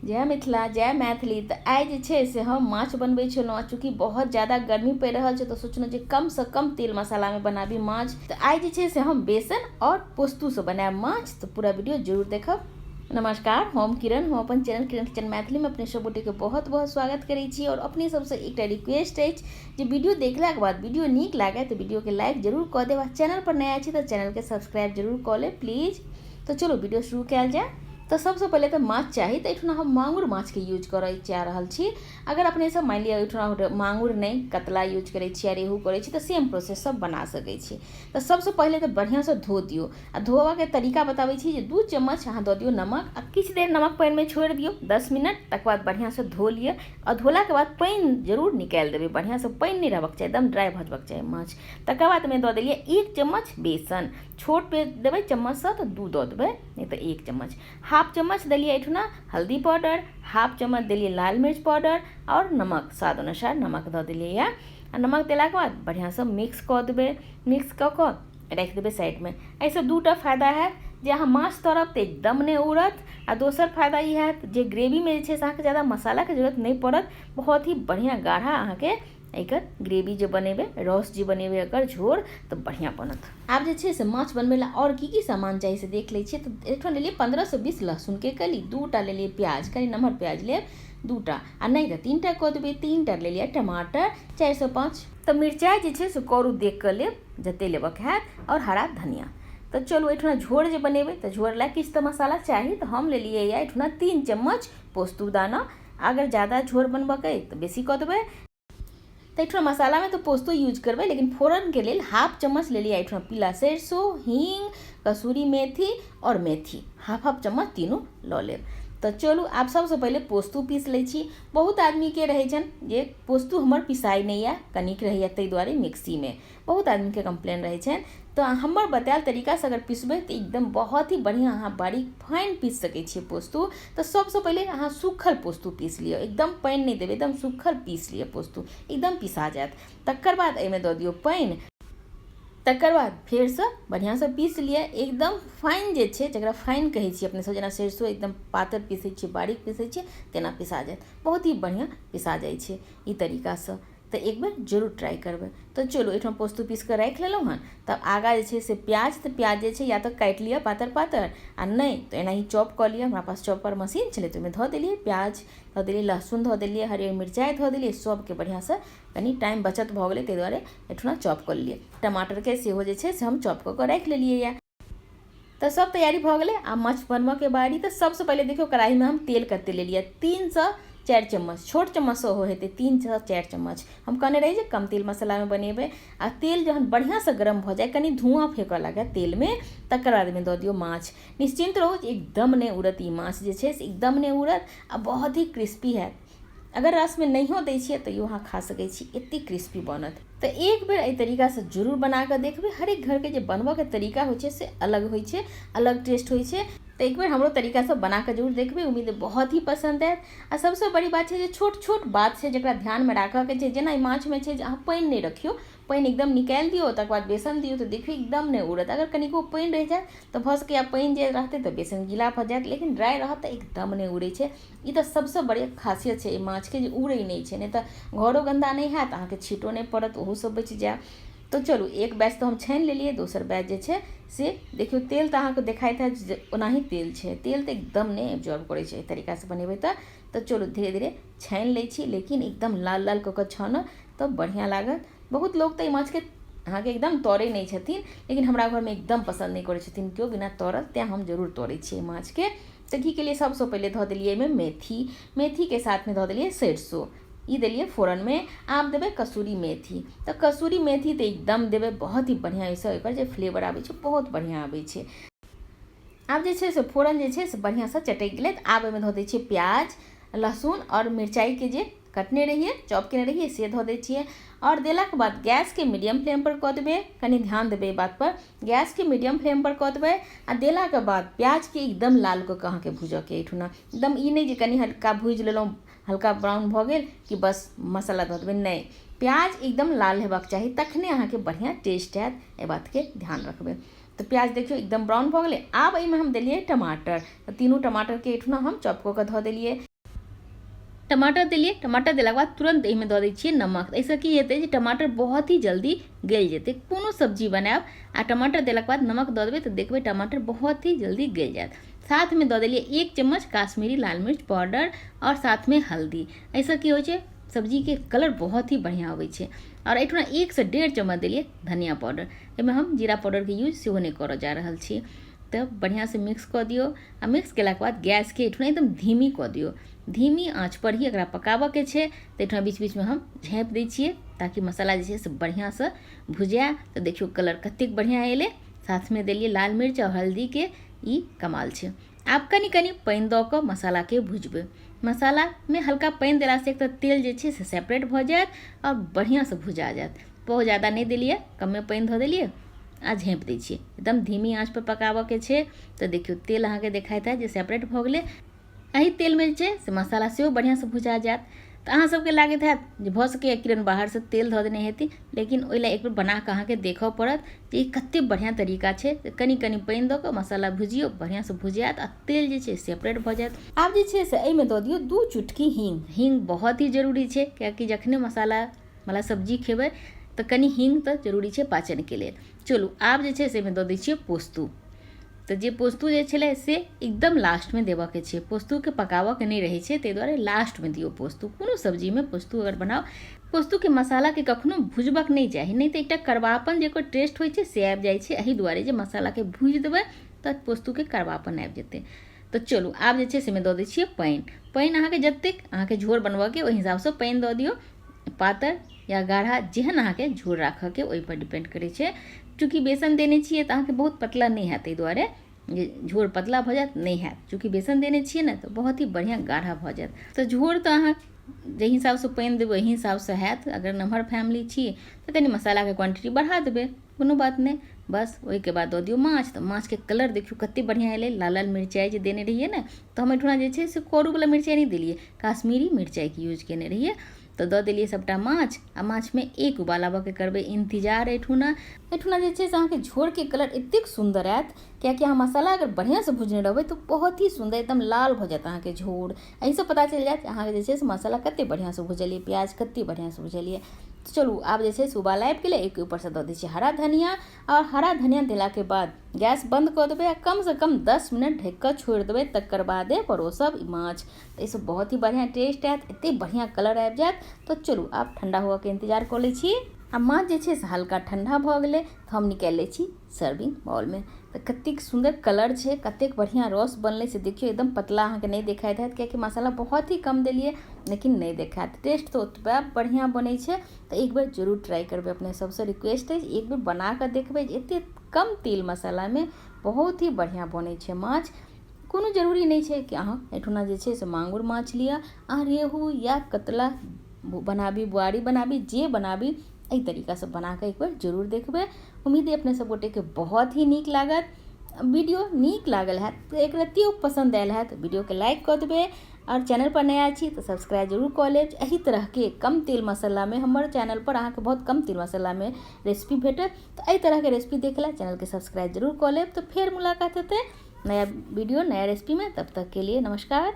जय मिथिला, जय मैथिली। तऽ आइ जे छै से हम माछ बनबै छलहुँ आ चूँकि बहुत ज्यादा गर्मी पड़ि रहल छै, तऽ सोचलहुँ जे कमसँ कम तेल मसालामे बनाबी माछ। तऽ आइ जे छै से हम बेसन आओर पोस्तूसँ बनायब माछ, तऽ पूरा वीडियो जरूर देखब। नमस्कार, हम किरण, हम अपन चैनल किरण किचन मैथिलीमे अपने सब गोटेके बहुत बहुत स्वागत करै छी। आओर अपने सबसँ एकटा रिक्वेस्ट अछि जे वीडियो देखलाके बाद वीडियो नीक लागै तऽ वीडियोके लाइक जरूर कऽ देब, आ चैनल पर नया छी तऽ चैनलके सब्सक्राइब जरूर कऽ लेब प्लीज। तऽ चलू, वीडियो शुरू कयल जाय। तऽ सबसँ पहिले तऽ माछ चाही, तऽ एहिठुना हम मांगुर माछके यूज करय चाहि रहल छी। अगर अपने सब मानि लिअ एहिठुना मांगुर नहि, कतला यूज करै छी या रेहू करै छी, तऽ सेम प्रोसेस सब बना सकै छी। तऽ सबसँ पहिले तऽ बढ़िआँसँ धो दियौ, आ धोबाके तरीका बताबै छी जे 2 चम्मच अहाँ दऽ दियौ नमक, आ किछु देर नमक पानिमे छोड़ि दियौ, 10 मिनट। तकर बाद बढ़िआँसँ धो लिअ, आ धोलाके बाद पानि जरूर निकालि देबै। बढ़िआँसँ पानि नहि रहबाक चाही, एकदम ड्राइ भऽ जेबाक चाही माछ। तकर बाद ओहिमे दऽ देलियै 1 चम्मच बेसन। छोट पे देबै चम्मचसँ तऽ 2 दऽ देबै, नहि तऽ 1 चम्मच। हाफ चम्मच देलियै एहिठुना हल्दी पाउडर, हाफ चम्मच देलियै लाल मिर्च पाउडर, आओर नमक स्वाद अनुसार नमक दऽ देलियै यऽ। आ नमक देलाके बाद बढ़िआँसँ मिक्स कऽ देबै। मिक्स कऽ कऽ राखि देबै साइडमे। एहिसँ 2टा फायदा हैत जे अहाँ माछ तरब तऽ एकदम नहि उड़त, आ दोसर फायदा ई हैत जे ग्रेवीमे जे छै से अहाँके ज्यादा मसालाके जरूरत नहि पड़त। बहुत ही बढ़िआँ गाढ़ा अहाँके एकर ग्रेवी जे बनेबै, रस जे बनेबै, एकर झोर तऽ बढ़िआँ बनत। आब जे छै से माछ बनबै लए आओर की की सामान चाही से देख लै छियै। तऽ एहिठाम लेलियै 15 सँ 20 लहसुनके कली, 2टा लेलियै प्याज, कनि नमहर प्याज लेब 2टा, आ नहि तऽ 3टा कऽ देबै। 3टा लेलियै टमाटर, 4 सँ 5। तऽ मिरचाइ जे छै से करू देख कऽ लेब जतेक लेबऽके हैत, आओर हरा धनिया। तऽ चलू, एहिठुना झोर जे बनेबै तऽ झोर लए किछु तऽ मसाला चाही। तऽ हम लेलियै यऽ एहिठुना 3 चम्मच पोस्तू दाना। अगर ज्यादा झोर बनबऽके अइ तऽ बेसी कऽ देबै। तऽ एहिठुना मसालामे तऽ पोस्तो यूज करबै, लेकिन फोरनके लेल हाफ चम्मच लेलियै एहिठुना पीला सरिसो, हींग, कसूरी मेथी आओर मेथी, हाफ हाफ चम्मच तीनू लऽ लेब। तऽ चलू, आब सबसँ पहिले पोस्तू पीस लै छी। बहुत आदमीके रहै छनि जे पोस्तू हमर पिसाइ नहि यऽ, कनिक रहैए, ताहि दुआरे मिक्सीमे बहुत आदमीके कम्प्लेन रहै छनि। तऽ हमर बतायल तरीकासँ अगर पिसबै तऽ एकदम बहुत ही बढ़िआँ अहाँ बारीक फाइन पीस सकै छियै पोस्तू। तऽ सबसँ पहिले अहाँ सूखल पोस्तू पीस लिअ, एकदम पानि नहि देबै, एकदम सूखल पीस लिअ पोस्तू, एकदम पिसा जायत। तकर बाद एहिमे दऽ दियौ पानि। तकर बाद फेरसँ बढ़िआँसँ पीस लिअ, एकदम फाइन जे छै, जकरा फाइन कहै छियै अपने सब, जेना सरिसो एकदम पातर पीसै छियै, बारीक पीसै छियै, तेना पिसा जायत। बहुत ही बढ़िआँ पिसा जाइ छै ई तरीकासँ, तऽ एक बेर जरूर ट्राइ करबै। तऽ चलू, एहिठाम पोस्तो पीस कऽ राखि लेलहुँ हन। तब आगाँ जे छै से प्याज। तऽ प्याज जे छै या तऽ काटि लिअ पातर पातर, आ नहि तऽ एनाही चॉप कऽ लिअ। हमरा पास चॉपर मशीन छलै, तऽ ओहिमे धऽ देलियै प्याज, धऽ देलियै लहसुन, धऽ देलियै हरियर मिरचाइ धऽ देलियै सभके बढ़िआँसँ। कनि टाइम बचत भऽ गेलै, ताहि दुआरे एहिठुना चॉप कऽ लेलियै। टमाटरके सेहो जे छै से हम चॉप कऽ कऽ राखि लेलियै यऽ। तऽ सब तैयारी भऽ गेलै, आब माछ बनबऽके बारी। तऽ सबसँ पहिले देखियौ, कढ़ाइमे हम तेल कते लेलियै, 3 सँ 4 चम्मच, छोट चम्मच सेहो हेतै 3 सँ 4 चम्मच। हम कहने रही जे कम तेल मसालामे बनेबै। आ तेल जहन बढ़िआँसँ गरम भऽ जाय, कनि धुआँ फेकऽ लागै तेलमे, तकर बाद एहिमे दऽ दियौ माछ। निश्चिन्त रहू, एकदम नहि उड़त। ई माछ जे छै से एकदम नहि उड़त आ बहुत ही क्रिस्पी हैत। अगर रसमे नहियो दै छियै तैयो अहाँ खा सकै छी, एतेक क्रिस्पी बनत। तऽ एक बेर एहि तरीकासँ जरूर बना कऽ देखबै। हरेक घरके जे बनबऽके तरीका होइ छै से अलग होइ छै, अलग टेस्ट होइ छै। तऽ एक बेर हमरो तरीकासँ बना कऽ जरूर देखबै, उम्मीद बहुत ही पसन्द आयत। आ सबसँ बड़ी बात छै जे छोट छोट बात छै जकरा ध्यानमे राखऽके छै। जेना ई माछमे छै जे अहाँ पानि नहि रखियौ, पानि एकदम निकालि दियौ, तकर बाद बेसन दियौ, तऽ देखियौ एकदम नहि उड़त। अगर कनिको पानि रहि जायत तऽ भऽ सकैए पानि जे रहतै तऽ बेसन गीला भऽ जायत, लेकिन ड्राइ रहत तऽ एकदम नहि उड़ै छै। ई तऽ सबसँ बड़ी खासियत छै एहि माछके जे उड़ै नहि छै। नहि तऽ घरो गन्दा नहि हैत, अहाँके छीटो नहि पड़त, ओहूसँ बचि जायब। तऽ चलू, एक बैच तऽ हम छानि लेलियै। दोसर बैच जे छै से देखियौ, तेल तऽ अहाँके देखाइत हैत जे ओनाही तेल छै, तेल तऽ एकदम नहि एब्जॉर्ब करै छै एहि तरीकासँ बनेबै तऽ। तऽ चलू, धीरे धीरे छानि लै छी, लेकिन एकदम लाल लाल कऽ कऽ छानब तऽ बढ़िआँ लागत। बहुत लोक तऽ एहि माछके अहाँके एकदम तरै नहि छथिन, लेकिन हमरा घरमे एकदम पसन्द नहि करै छथिन केओ बिना तरल, तेँ हम जरूर तरै छियै एहि माछके। तऽ की केलियै? सबसँ पहिले धऽ देलियै एहिमे मेथी, मेथीके साथमे धऽ देलियै सरिसो, ई देलियै फोरनमे। आब देबै कसूरी मेथी। तऽ कसूरी मेथी तऽ एकदम देबै, बहुत ही बढ़िआँ एहिसँ एकर जे फ्लेवर आबै छै, बहुत बढ़िआँ आबै छै। आब जे छै से फोरन जे छै से बढ़िआँसँ चटकि गेलै, तऽ आब ओहिमे धऽ दै छियै प्याज, लहसुन आओर मिरचाइके जे कटने रहियै, चॉप केने रहियै, से धऽ दै छियै। आओर देलाके बाद गैसके मीडियम फ्लेमपर कऽ देबै। कनि ध्यान देबै एहि बातपर, गैसके मीडियम फ्लेमपर कऽ देबै। आ देलाके बाद प्याजके एकदम लाल कऽ कऽ अहाँके भूजऽके एहिठुना। एकदम ई नहि जे कनि हल्का भूजि लेलहुँ, हल्का ब्राउन भऽ गेल कि बस मसाला धऽ देबै। नहि, प्याज एकदम लाल हेबाक चाही, तखने अहाँके बढ़िआँ टेस्ट आयत। एहि बातके ध्यान रखबै। तऽ प्याज देखियौ, एकदम ब्राउन भऽ गेलै। आब एहिमे हम देलियै टमाटर। तऽ तीनू टमाटरके एहिठुना हम चॉप कऽ कऽ धऽ देलियै। टमाटर देलियै। टमाटर देलाके बाद तुरन्त एहिमे दऽ दै छियै नमक। एहिसँ की हेतै जे टमाटर बहुत ही जल्दी गलि जेतै। कोनो सब्जी बनायब आ टमाटर देलाके बाद नमक दऽ देबै तऽ देखबै टमाटर बहुत ही जल्दी गलि जायत। साथमे दऽ देलियै 1 चम्मच काश्मीरी लाल मिर्च पाउडर आओर साथमे हल्दी। एहिसँ की होइ छै, सब्जीके कलर बहुत ही बढ़िआँ अबै छै। आओर एहिठुना 1 से 1.5 चम्मच देलियै धनिया पाउडर। एहिमे हम जीरा पाउडरके यूज सेहो नहि करऽ जा रहल छी। तऽ बढ़िआँसँ मिक्स कऽ दियौ आ मिक्स केलाके बाद गैसके एहिठुना एकदम धीमी कऽ दियौ। धीमी आँचपर ही एकरा पकाबऽके छै। तऽ एहिठुना बीच बीचमे हम झाँपि दै छियै ताकि मसाला जे छै से बढ़िआँसँ भुजाए। तऽ देखियौ कलर कतेक बढ़िआँ एलै। साथमे देलियै लाल मिर्च आओर हल्दीके, ई कमाल छै। आब कनि कनि पानि दऽ कऽ मसालाके भुजबै। मसालामे हल्का पानि देलासँ एक तऽ तेल जे छै से सेपरेट भऽ जायत आओर बढ़िआँसँ भुजा जायत। बहुत ज्यादा नहि देलियै, कमे पानि धऽ देलियै आ झाँपि दै छियै। एकदम धीमी आँचपर पकाबऽके छै। तऽ देखियौ तेल अहाँके देखाइत हैत जे सेपरेट भऽ गेलै। एहि तेलमे जे छै से मसाला सेहो बढ़िआँसँ भुजा जायत। तऽ अहाँ सबके लागैत हैत जे भऽ सकैए किरण बाहरसँ तेल धऽ देने हेती, लेकिन ओहि लए एक बेर बनाकऽ अहाँके देखऽ पड़त जे ई कते बढ़िआँ तरीका छै। कनि कनि पानि दऽ कऽ मसाला भुजियौ, बढ़िआँसँ भुजायत आ तेल जे छै सेपरेट भऽ जायत। आब जे छै से एहिमे दऽ दियौ 2 चुटकी हींग। हींग बहुत ही जरूरी छै, कियाकि जखने मसाला वाला सब्जी खेबै तऽ कनि हींग तऽ जरूरी छै पाचनके लेल। चलू आब जे छै से एहिमे दऽ दै छियै पोस्तू। तऽ जे पोस्तू जे छलै से एकदम लास्टमे देबऽके छै। पोस्तूके पकाबऽके नहि रहै छै, ताहि दुआरे लास्टमे दियौ पोस्तू। कोनो सब्जीमे पोस्तू अगर बनाउ, पोस्तूके मसालाके कखनो भुजबक नहि चाही, नहि तऽ एकटा कड़वापन जे ओकर टेस्ट होइ छै से आबि जाइ छै। एहि दुआरे जे मसालाके भूजि देबै तऽ पोस्तूके कड़वापन आबि जेतै। तऽ चलू आब जे छै से एहिमे दऽ दै छियै पानि। पानि अहाँके जतेक अहाँके झोर बनबऽके ओहि हिसाबसँ पानि दऽ दियौ, पातर या गाढ़ा जेहन अहाँके झोर राखऽके ओहिपर डिपेंड करै छै। चूँकि बेसन देने छियै तऽ अहाँके बहुत पतला नहि हैत, ताहि दुआरे जे झोर पतला भऽ जायत नहि हैत। चूँकि बेसन देने छियै ने तऽ बहुत ही बढ़िआँ गाढ़ा भऽ जायत। तऽ झोर तऽ अहाँ जाहि हिसाबसँ पानि देबै ओहि हिसाबसँ हैत। अगर नमहर फैमिली छी तऽ कनि मसालाके क्वान्टिटी बढ़ा देबै, कोनो बात नहि। बस ओहिके बाद दऽ दियौ माछ। तऽ माछके कलर देखियौ कतेक बढ़िआँ एलै। लाल लाल मिरचाइ जे देने रहियै ने, तऽ हम एहिठुना जे छै से करूवला मिरचाइ नहि देलियै, काश्मीरी मिरचाइके यूज केने रहियै। तऽ दऽ देलियै सभटा माछ आ माछमे एक उबाल आबऽके करबै इन्तजार। एहिठुना जे छै से अहाँके झोरके कलर एतेक सुन्दर आयत, कियाकि अहाँ मसाला अगर बढ़िआँसँ भुजने रहबै तऽ बहुत ही सुन्दर एकदम लाल भऽ जायत अहाँके झोर। एहिसँ पता चलि जायत अहाँके जे छै से मसाला कतेक बढ़िआँसँ भुजलियै, प्याज कतेक बढ़िआँसँ भुजलियै। चलू आब जे छै से उबाल आबि गेलै। एहिके ऊपरसँ दऽ दै छियै हरा धनिया आओर हरा धनिया देलाके बाद गैस बन्द कऽ देबै आ कमसँ कम 10 मिनट ढकि कऽ छोड़ि देबै, तकर बादे परोसब ई माछ। तऽ एहिसँ बहुत ही बढ़िआँ टेस्ट आयत, एतेक बढ़िआँ कलर आबि जायत। तऽ चलू आब ठण्डा हुअके इन्तजार कऽ लै छी। आ माछ जे छै से हल्का ठण्डा भऽ गेलै तऽ हम निकालि लै छी सर्विंग बाउलमे। तऽ कतेक सुन्दर कलर छै, कतेक बढ़िआँ रस बनलै से देखियौ। एकदम पतला अहाँके नहि देखाइत हैत, कियाकि मसाला बहुत ही कम देलियै, लेकिन नहि देखायत। टेस्ट तऽ ओतबे बढ़िआँ बनै छै। तऽ एक बेर जरूर ट्राइ करबै, अपने सबसँ रिक्वेस्ट अछि एक बेर बना कऽ देखबै जे एतेक कम तेल मसालामे बहुत ही बढ़िआँ बनै छै माछ। कोनो जरूरी नहि छै कि अहाँ एहिठुना जे छै से मांगुर माछ लिअ, अहाँ रेहू या कतला बनाबी, बुआरी बनाबी, जे बनाबी एहि तरीकासँ बनाकऽ एक बेर जरूर देखबै। उम्मीद अइ अपने सब गोटेके बहुत ही नीक लागत। वीडियो नीक लागल हैत तऽ एक रत्तियो पसन्द आयल हैत वीडियोके लाइक कऽ देबै आओर चैनल पर नया छी तऽ सब्सक्राइब जरूर कऽ लेब। एहि तरहके कम तेल मसालामे हमर चैनल पर अहाँके बहुत कम तेल मसालामे रेसिपी भेटत। तऽ एहि तरहके रेसिपी देख लए चैनलके सब्सक्राइब जरूर कऽ लेब। तऽ फेर मुलाकात हेतै नया वीडियो नया रेसिपीमे, तब तक के लिए नमस्कार।